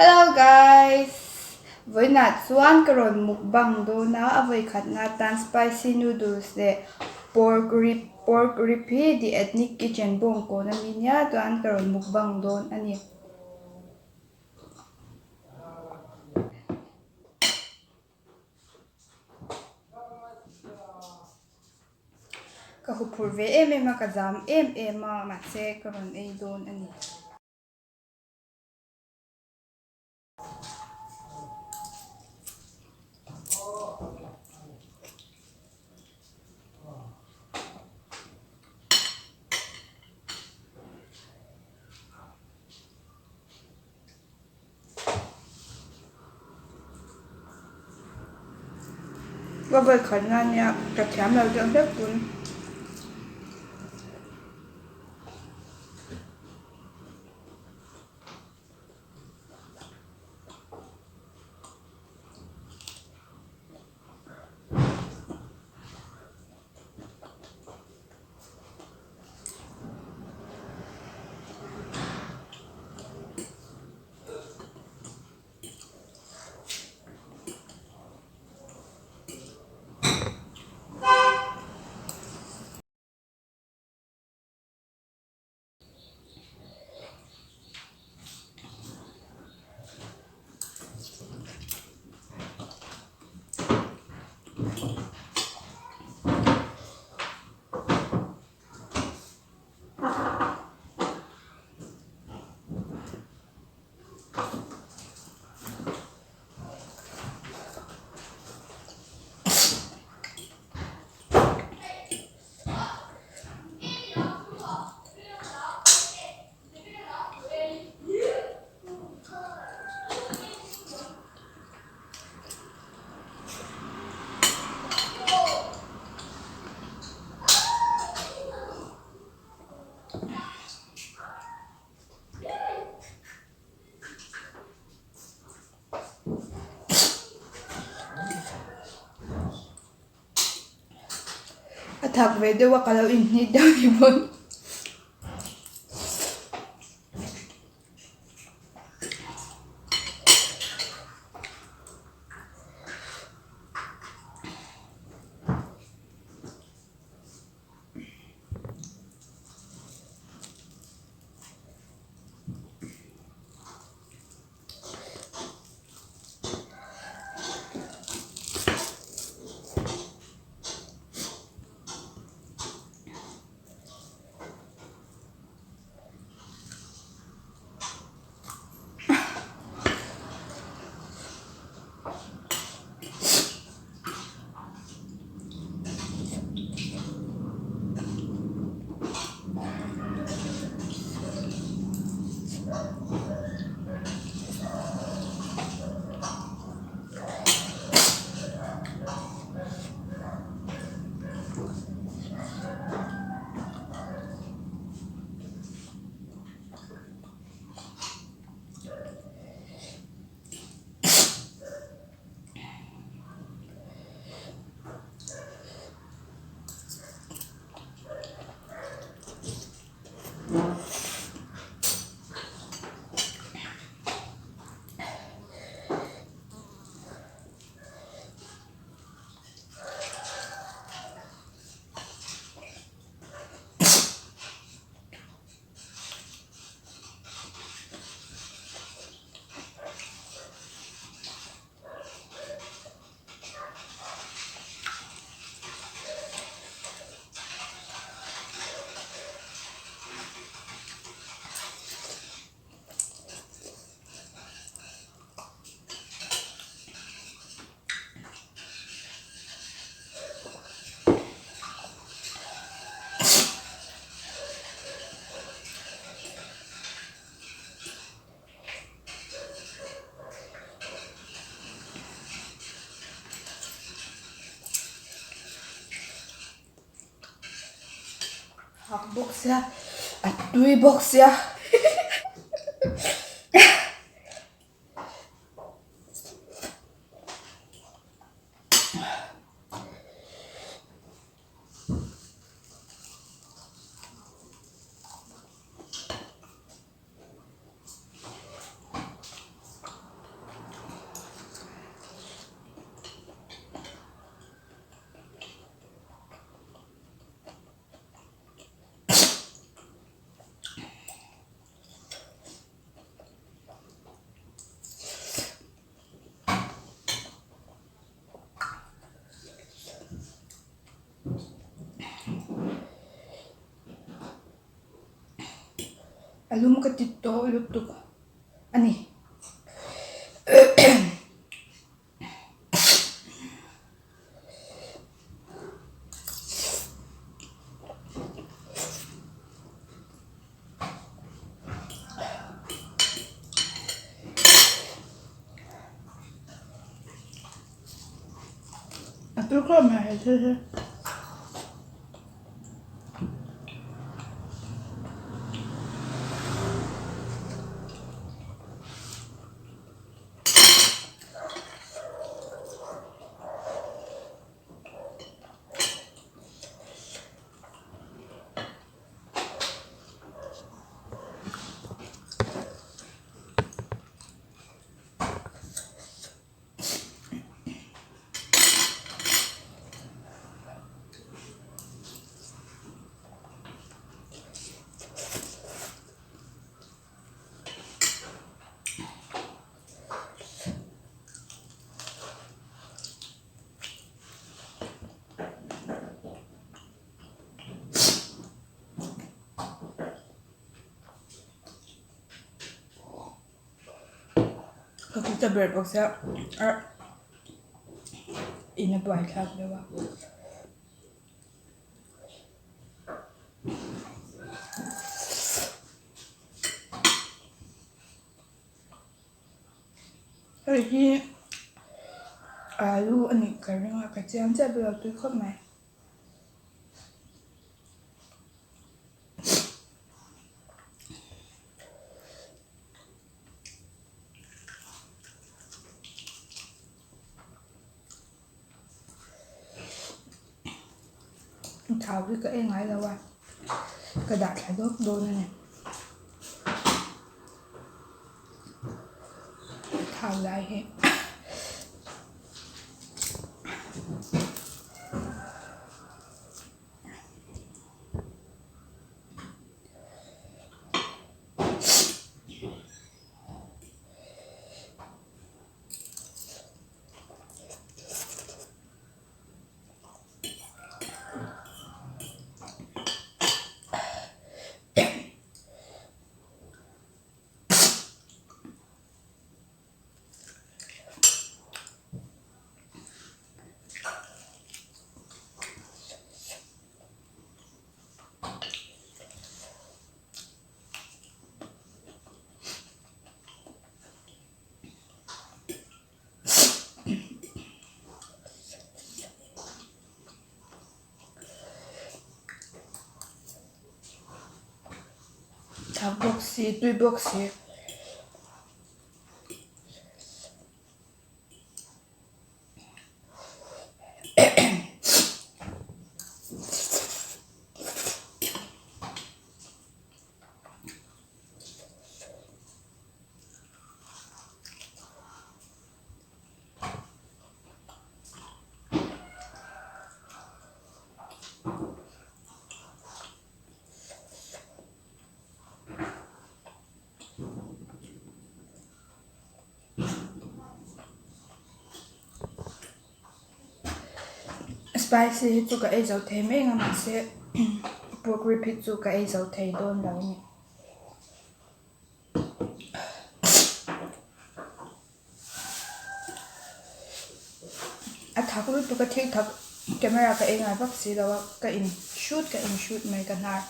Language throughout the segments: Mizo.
Hello guys! Vawiinah chuan ka rawn mukbang dawn a, a vawikhatna atan spicy noodles leh pork rib pork rib hi the ethnic kitchen bawngkawn ami nia chuan ka rawn mukbang dawn a ni. Ka huphurh ve em em a, ka zam em em a, mahse ka rawn ei dawn a ni. Ka vawi khat na nia ka thiam lo deuh hlek tun. A thak ve deuh a ka lo inhnit deuh ni pawn. Hak bawk sia a tui bawk sia. A lum ka ti tawh lutuk a ni. A tui khawp mai he thil hi. Ka kut a ber bawk sia ah in a buai thlak deuh a. Hei hi alu a nih ka ring a ka chiang chiah bik lo tui khawp mai. Thau hi ka ei ngai lo a ka dah thla dawk dawn a ni thau lai hi. Thak bawk si tui bawk si. Spicy hi chu ka ei zo thei mai ang a mahse pork rib hi chu ka ei zo thei dawn lo a ni. A thak lutuk a thil thak camera ka ei ngai vak si lo a ka in shoot ka in shoot mai ka hnar.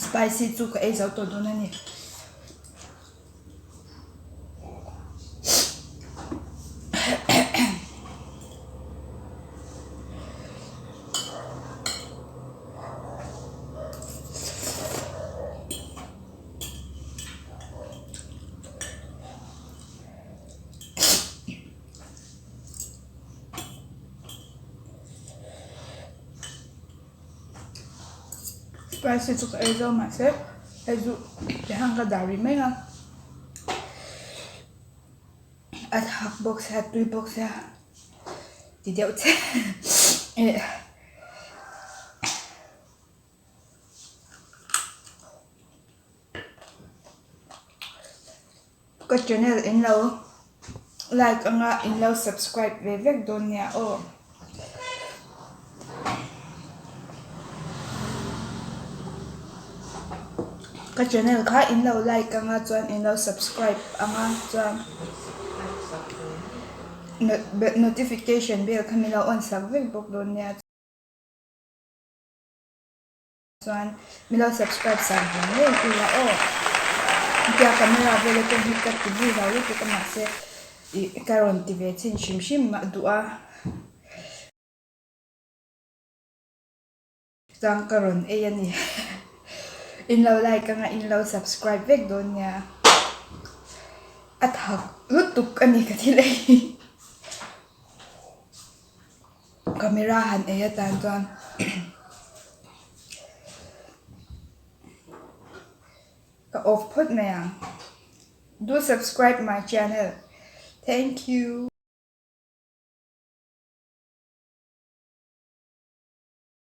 Spicy chu ka ei zo tawh dawn a ni. Spicy chu ka ei zo mahse hei chu ti hang ka dah rih mai a, a thak bawk sia tui bawk sia ti deuh che eh. Ka channel in lo like anga in lo subscribe ve vek dawn nia aw. Ka channel kha in lo like anga chuan in lo subscribe anga chuan notification bell kha min lo on sak vek bawk dawn nia. Chuan min lo subscribe sak ve ngei ila aw. Tia camera vel atang hi ka ti bui lo lutuk a mahse ih ka rawn ti ve chin hrim hrim a duh a. Chuan ka rawn ei a ni. In lo like anga in lo subscribe vek dawn nia. A thak lutuk a ni ka thil ei hi. Camera han ei atan chuan ka off phawt mai ang. Do subscribe my channel. Thank you.